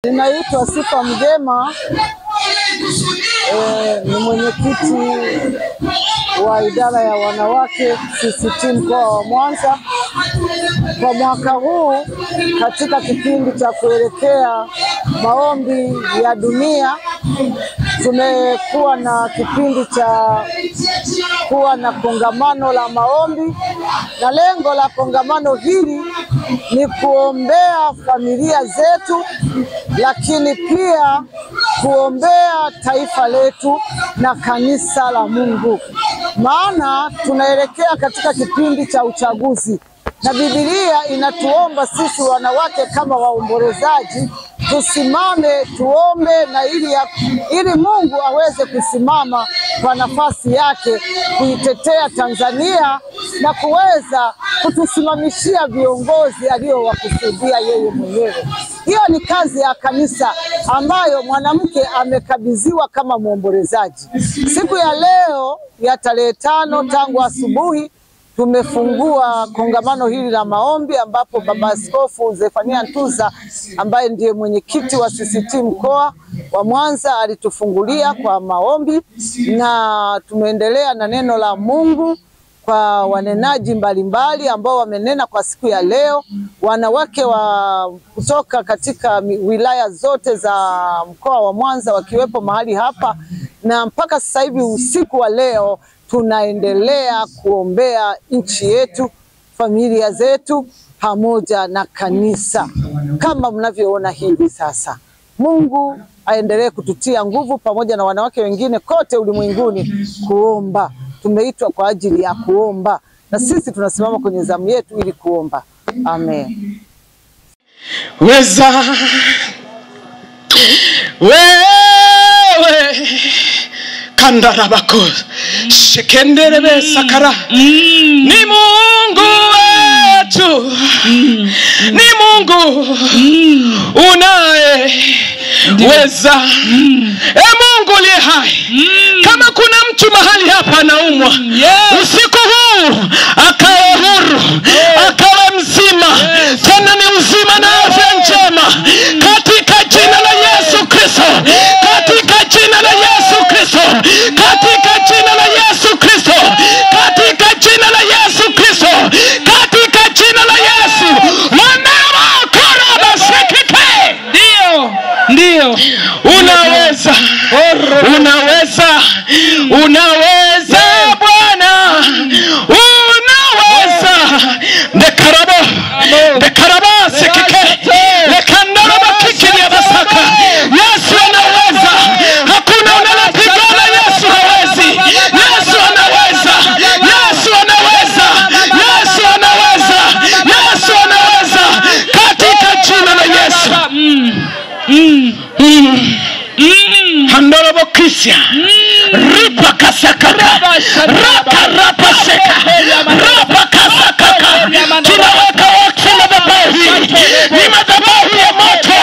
Ninaitwa Sifa Mgema, ni mwenyekiti wa idara ya wanawake CCT mkoa wa Mwanza. Kwa mwaka huu katika kipindi cha kuelekea maombi ya dunia, tumekuwa na kipindi cha kuwa na kongamano la maombi, na lengo la kongamano hili ni kuombea familia zetu, lakini pia kuombea taifa letu na kanisa la Mungu. Maana tunaelekea katika kipindi cha uchaguzi, na Biblia inatuomba sisi wanawake kama waombolezaji tusimame tuombe, na ili Mungu aweze kusimama kwa nafasi yake kuitetea Tanzania na kuweza kutusimamishia viongozi aliowakusudia yeye mwenyewe. Hiyo ni kazi ya kanisa ambayo mwanamke amekabidhiwa kama muombolezaji. Siku ya leo ya tarehe 5 tangu asubuhi tumefungua kongamano hili la maombi, ambapo Baba Askofu Zephania Ntuza ambaye ndiye mwenyekiti wa CCT mkoa wa Mwanza alitufungulia kwa maombi, na tumeendelea na neno la Mungu kwa wanenaji mbalimbali ambao wamenena kwa siku ya leo. Wanawake wa kutoka katika wilaya zote za mkoa wa Mwanza wakiwepo mahali hapa, na mpaka sasa hivi usiku wa leo tunaendelea kuombea nchi yetu, familia zetu pamoja na kanisa kama mnavyoona hivi sasa. Mungu aendelee kututia nguvu pamoja na wanawake wengine kote ulimwenguni kuomba. Tumeitwa kwa ajili ya kuomba, na sisi tunasimama kwenye zamu yetu ili kuomba. Amen. Weza wewe kandarabako shekenderebe sakara, ni Mungu wetu, ni Mungu unaye weza. E Mungu uliye hai, kama kuna mtu mahali hapa anaumwa, usiku huu akawe huru, akawe mzima, tena ni uzima na afya njema, katika jina la Yesu Kristo, katika jina la Yesu Kristo, katika jina la Yesu Kristo, katika jina la Yesu Kristo, katika jina la Yesu. Ndio, ndio. Unaweza, unaweza, unaweza Bwana, unaweza. Ndekarabo, ndekaraba sekeke, lekandaraba kikiri ya basaka. Yesu anaweza, hakuna unalopigana Yesu hawezi. Yesu anaweza, Yesu anaweza, Yesu anaweza, Yesu anaweza, katika jina la Yesu. Handorobo Krisia, ripa kasakaka, rapa rapa seka, rapa kasakaka. Tunaweka wakfu madhabahu hii, ni madhabahu ya moto,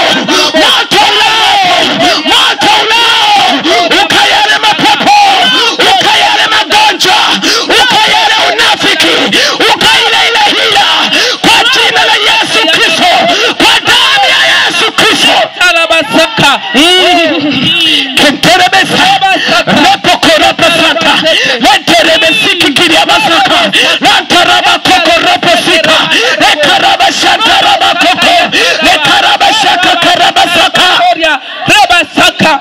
moto ulao, moto ulao, ukayale mapepo, ukayale magonjwa, ukayale unafiki, ukaile ile hila, kwa jina la Yesu Kristo, kwa damu ya Yesu Kristo. Kenterebesa, repokoroposaka, lenterebesikikiriabasaka, lantarabakokoroposika, lekarabashantarabakoko, lekarabashakakarabasaka. Rebasaka.